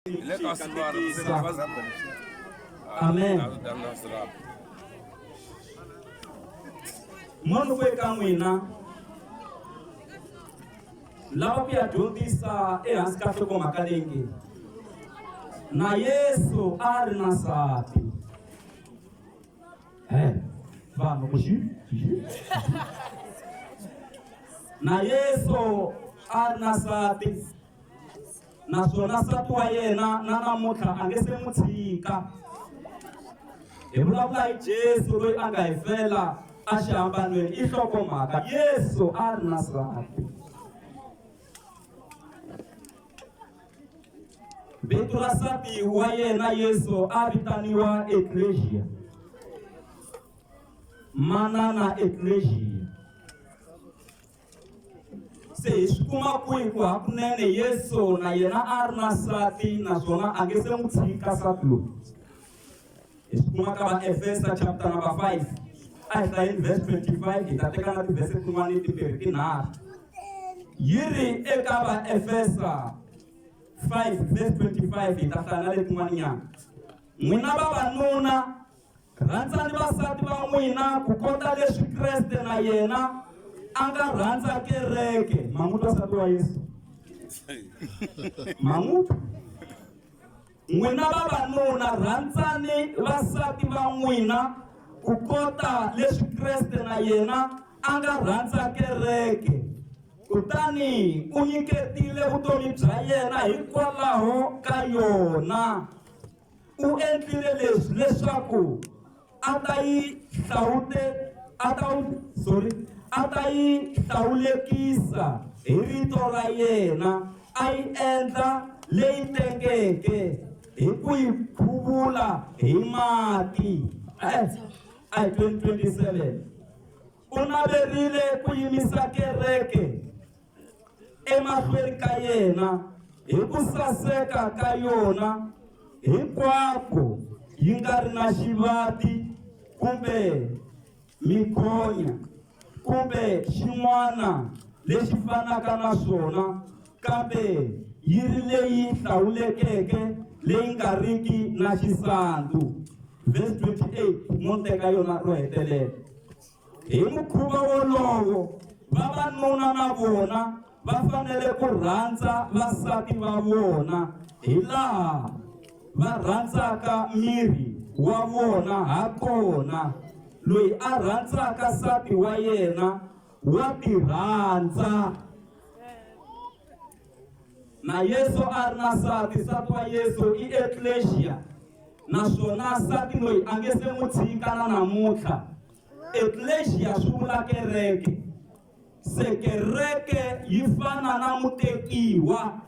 Katekisa. Amen. Munhu ku eka n'wina lava ku ya dyondzisa ehansi ka nhlokomhaka leyi nge na Yesu a ri na nsati. He vanhu ku xi na Yesu a ri na nsati. Naswona nsati wa yena na namuntlha a nge se n'wi tshika. Hi vulavula hi Jesu loyi a nga hi fela exihambanweni i nhlokomhaka. Yesu a ri na nsati. Vito ra nsati wa yena Yesu a vitaniwa Eklesia. Manana Eklesia. Se hi swi kuma kwihi ku hakunene Yesu na yena a ri na nsati naswona a nge se n'wi tshika nsati loyi? Hi swi kuma ka Vaefesa chapter number 5 a hi hlayeni verse 25 hi ta teka na tivhese tin'wana timbirhi tinharhu. Yi ri eka Vaefesa 5 verse 25 hi ta hlaya na letin'wana nyana. N'wina vavanuna Rhandzani vasati va n'wina kukota leswi Kreste na yena a nga rhandza kereke. Ma n'wi twa nsati wa Yesu? Ma n'wi twa? N'wina vavanuna rhandzani vasati va n'wina kukota leswi Kreste na yena a nga rhandza kereke. Kutani u nyiketile vutomi bya yena hikwalaho ka yona. U endlile leswi leswaku a ta yi hlawute a ta sorry a ta yi hlawulekisa hi rito ra yena a yi endla leyi tengeke hi ku yi khuvula hi mati a hi 2027 u naverile ku yimisa kereke emahlweni ka yena hi ku saseka ka yona hinkwako yi nga ri na xivati kumbe mikhonya kumbe xin'wana lexi fanaka na swona kambe yi ri leyi hlawulekeke leyi nga riki na xisandzu. Verse 28 mo teka yona ro hetelela. Hi mukhuva wolowo, vavanuna na vona va fanele ku rhandza vasati va vona hilaha va rhandzaka miri wa vona hakona. Loyi a rhandzaka nsati wa yena wa tirhandza. Na Yesu a ri na nsati, nsati wa Yesu i Eklesia, naswona nsati loyi a nge se n'wi tshika na namuntlha. Eklesia swi vula kereke. Se kereke yi fana na mutekiwa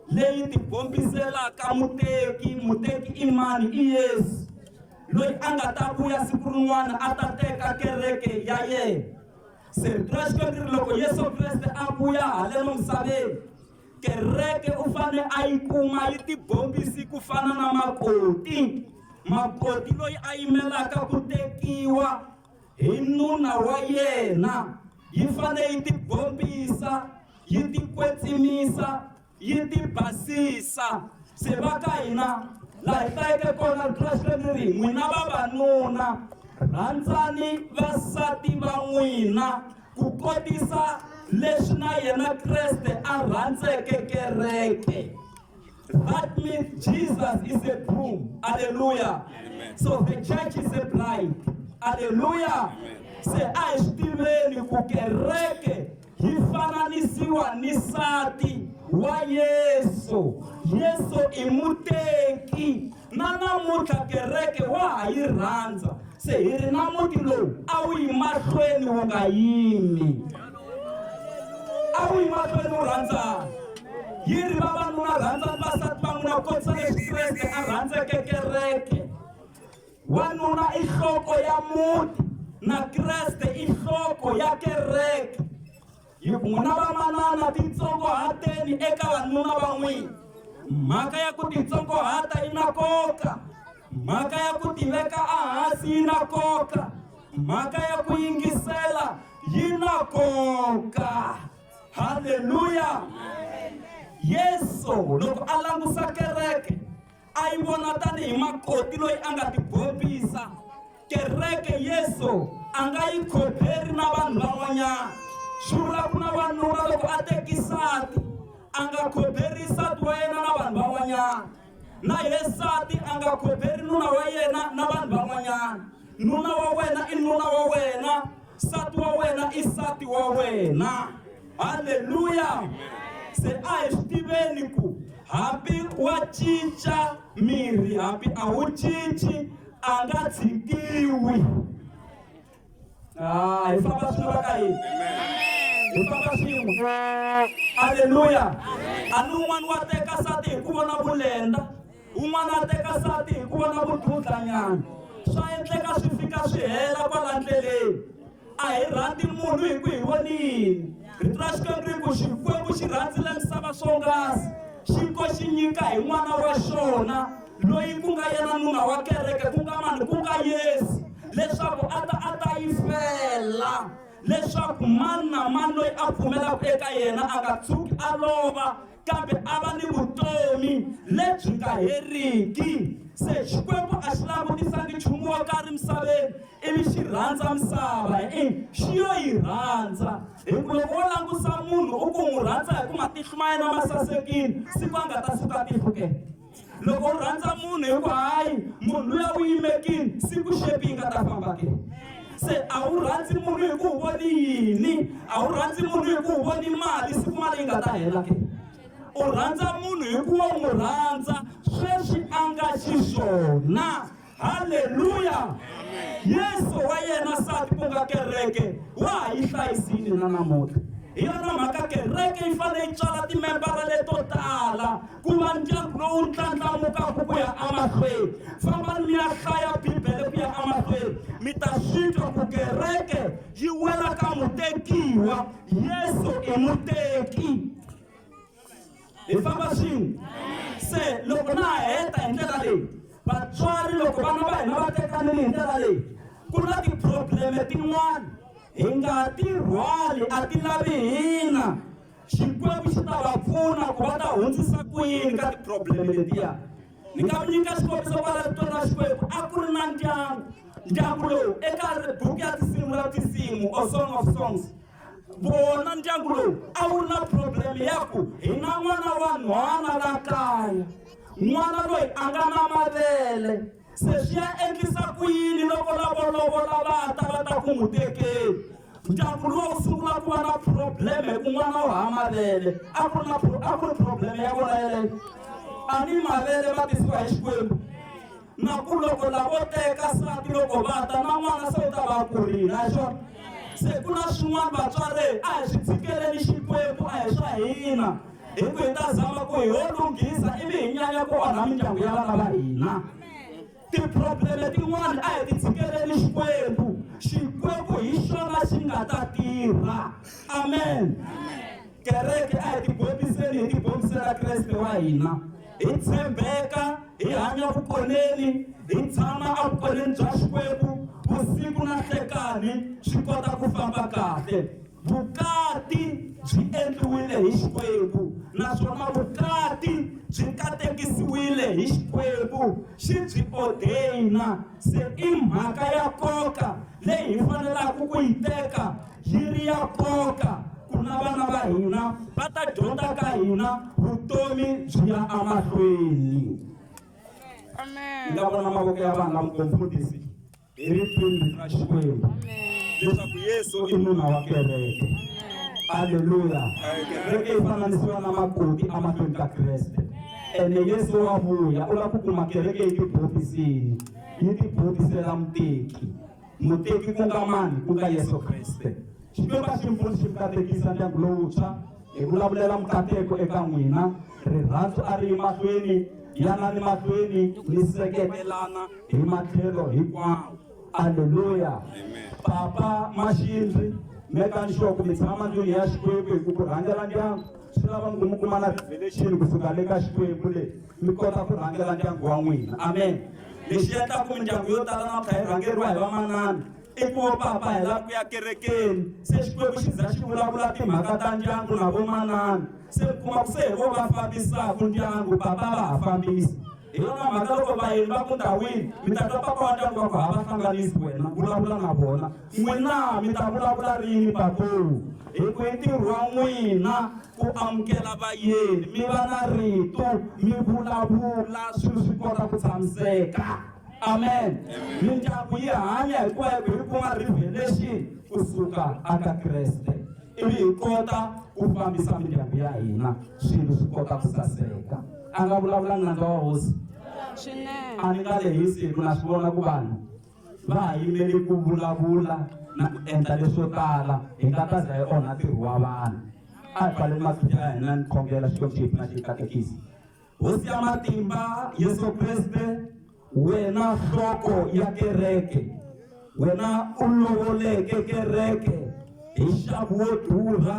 leyi tikombiselaka muteki. Muteki i mani? I Yesu, loyi a nga ta vuya siku rin'wana a ta teka kereke ya yena. Se rito ra Xikwembu ri loko Yesu Kreste a vuya haleno misaveni, kereke u fanele a yi kuma yi tibombisi ku fana na makoti. Makoti loyi a yimelaka ku tekiwa hi nuna wa yena, yi fanele yi tibombisa, yi tikwetsimisa, yi tibasisa. Se va ka hina laha hi hlayeke kona rito ra Xikwembu ri ri, n'wina vavanuna rhandzani vasati va n'wina ku kotisa leswi na yena Kreste a rhandzeke kereke. That means Jesus is a groom. Hallelujah. Amen. So the church is a bride. Hallelujah. Amen. Se a hi swi tiveni ku kereke yi fananisiwa ni nsati wa Yesu. Yesu i muteki na namuntlha kereke wa ha yi rhandza. Se hi ri na muti lowu a wu yi mahlweni wu nga yimi, a wu yi mahlweni wu rhandzana. Yi ri vavanuna rhandzani vasati va n'wina ku kotisa leswi Kreste a rhandzeke kereke. Wanuna i nhloko ya muti na Kreste i nhloko ya kereke. Hi ku n'wina vamanana titsongohateni eka vanuna va n'wina. Mhaka ya ku titsongohata yi na nkoka. Mhaka ya ku tiveka ehansi yi na nkoka. Mhaka ya ku yingisela yi na nkoka. Haleluya! Yesu loko a langusa kereke. a yi vona tanihi makoti loyi a nga tibombisa. Kereke Yesu a nga yi khopheri na vanhu van'wanyana. Swi vula ku na wanuna loko a teki nsati a nga khopheri nsati wa yena na vanhu van'wanyana. Na ye nsati a nga khopheri nuna wa yena na vanhu van'wanyana. Nuna wa wena i nuna wa wena, nsati wa wena i nsati wa wena. Haleluya! Se a hi swi tiveni ku hambi wa cinca miri hambi a wu cinci a nga tshikiwi. Ah, hi famba swin'we va ka hina. Hi famba swin'we. Aleluya. A ni un'wana wa teka nsati hi ku vona vulenda, un'wana a teka nsati hi ku vona vududlanyana. Swa endleka swi fika swi hela kwala ndleleni. A hi rhandzi munhu hi ku hi vonile. Rito ra Xikwembu ri ku Xikwembu xi rhandzile misava swonghasi xi ko xi nyika hi n'wana wa xona loyi ku nga yena nuna wa kereke ku nga mani ku nga Yesu leswaku a ta a ta yi fela leswaku mani na mani loyi a pfumelaka eka yena a nga tshuki a lova kambe a va ni vutomi lebyi nga heriki. Se Xikwembu a xi langutisangi nchumu wo karhi misaveni ivi xi rhandza misava, e-e, xi yo yi rhandza. Hi ku loko wo langusa munhu u ku n'wi rhandza hi ku matihlo ma yena ma sasekile, siku a nga ta suka tihlo ke? Loko u rhandza munhu hi ku hayi munhu luya u yimekile, siku xepi yi nga ta famba ke? Se a wu rhandzi munhu hi ku u voni yini? A wu rhandzi munhu hi ku u voni mali, siku mali yi nga ta hela ke? U rhandza munhu hi ku wa n'wi rhandza sweswi a nga xiswona. Haleluya! Yesu wa yena nsati ku nga kereke wa ha yi hlayisile na namuntlha. Hi yona mhaka kereke yi fanele yi tswala timembara leto tala ku va ndyangu lowu ndlandlamukaka ku ya emahlweni. Fambani mi ya hlaya Bibele ku ya emahlweni, mi ta swi twa ku kereke yi wela ka mutekiwa. Yesu i muteki. Hi famba swin'we. Se loko na ha heta hi ndlela leyi, vatswari loko vana va hina va tekanile hi ndlela leyi, ku na ti-problem tin'wana hi nga ti rhwali, a ti lavi hina. Xikwembu xi ta va pfuna ku va ta hundzisa ku yini ka ti-problem letiya. Ni nga mi nyika xikombiso kwala ritweni ra Xikwembu a ku ri na ndyangu, ndyangu lowu eka buku ya tinsimu ra tinsimu or Song of Songs Vona ndyangu lowu a wu ri na problem ya ku hi na n'wana wa nhwana la kaya, n'wana loyi a nga na mavele, se swi ya endlisa ku yini loko lavo lovola va ta va ta ku n'wi tekeni? Ndyangu luwa wu sungula ku va na problem hi ku n'wana u hava mavele, a ku ri na a ku ri problem ya vona yeleyo. A ni mavele ma tisiwa hi Xikwembu. Na ku loko lavo teka nsati loko va ta na n'wana se u ta va kurile a hi swona se ku na swin'wana vatswari a hi swi tshikeleni Xikwembu a hi swa hina hi ku hi ta zama ku hi ho lunghisa ivi hi nyanya ku onha mindyangu ya vana va hina ti-problem tin'wana a hi ti tshikeleni Xikwembu Xikwembu hi xona xi nga ta tirha amen kereke a hi tibombiseni hi tibombisela Kreste wa hina hi tshembeka hi hanya vukoneni hi tshama evukoneni bya Xikwembu vusiku na nhlekani swi kota ku famba kahle vukati byi endliwile hi Xikwembu naswona vukati byi katekisiwile hi Xikwembu xi byi ordaina se i mhaka ya nkoka leyi hi fanelaka ku yi teka yi ri ya nkoka ku na vana va hina va ta dyondza ka hina vutomi byi ya emahlweni. Hi nga vona mavoko ya vanhu lava mfundhisi hi ritweni ra Xikwembu leswaku Yesu i nuna wa kereke. Aleluya! Kereke yi fananisiwa na makoti emahlweni ka Kreste. Ene Yesu wa vuya u lava ku kuma kereke yi tibobisile, yi tibobisela muteki. Muteki ku nga mani? Ku nga Yesu Kreste. Xikwembu a xi mi pfuni xi mi katekisa ndyangu lowuntshwa. Hi vulavulela mikateko eka n'wina. Rirhandzu a ri yi mahlweni, yanani mahlweni mi seketelana hi matlhelo hinkwawo. Aleluya! Papa Maxindzi, mekani sure ku mi tshama ndlwini ya Xikwembu hi ku ku rhangela ndyangu swi lava mi ku mi kuma na revelation kusuka le ka Xikwembu le mi kota ku rhangela ndyangu wa n'wina. Amen. Lexi endlaka mindyangu yo tala namuntlha yi rhangeriwa hi vamanana i ku vo papa hi lava ku ya kerekeni se Xikwembu xi za xi vulavula timhaka ta ndyangu na vomanana se mi kuma ku se hi vo va fambisaka ndyangu papa va ha fambisi. Hi yona mhaka loko vayeni va ku ndhawini mi ta twa papa wa ndyangu va ku ha va hlanganisi wena vulavula na vona n'wina mi ta vulavula rini papo hi ku i ntirho wa n'wina ku amukela vayeni mi va na rito mi vulavula swilo swi kota ku tshamiseka amen mindyangu yi hanya hikuva hi kuma revelation kusuka aka kreste ivi hi kota ku fambisa mindyangu ya hina swilo swi kota ku saseka a nga vulavula nandza wa hosi swinene a ni nga lehisi hi ku na swi vona ku vanhu va ha yimeli ku vulavula na ku endla leswo tala hi nga ta za hi onha ntirho wa vanhu a hi pfaleni matihlo ya hina ni khongela xikwembu xi hi pfuna xi hi katekisa hosi ya matimba yesu kreste wena nhloko ya kereke wena u lovoleke kereke hi nxavo wo durha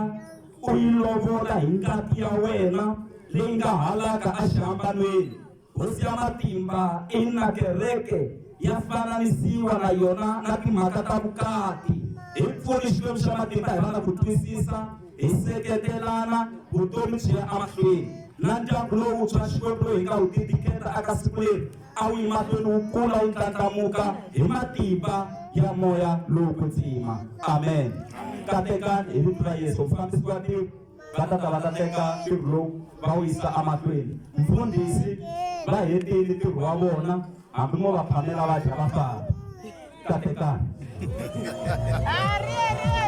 u yi lovola hi ngati ya wena leyi nga halaka exihambanweni hosi ya matimba ina kereke ya fananisiwa na yona na timhaka ta vukati hi pfuni xikwembu xa matimba hi va na ku twisisa hi seketelana vutomi byi ya emahlweni na ndyangu lowuntshwa xikwembu lowu hi nga wu titiketa aka siku leri a wu yi mahlweni wu kula wu ndlandlamuka hi matimba ya moya lowo kwetsima amen katekani hi vito ra yesu mufambisi wa tiko va ta ta va ta teka ntirho lowu va wu yisa emahlweni mfundhisi va hetile ntirho wa vona hambi mo va phamela va dya va famba katekani Ariere.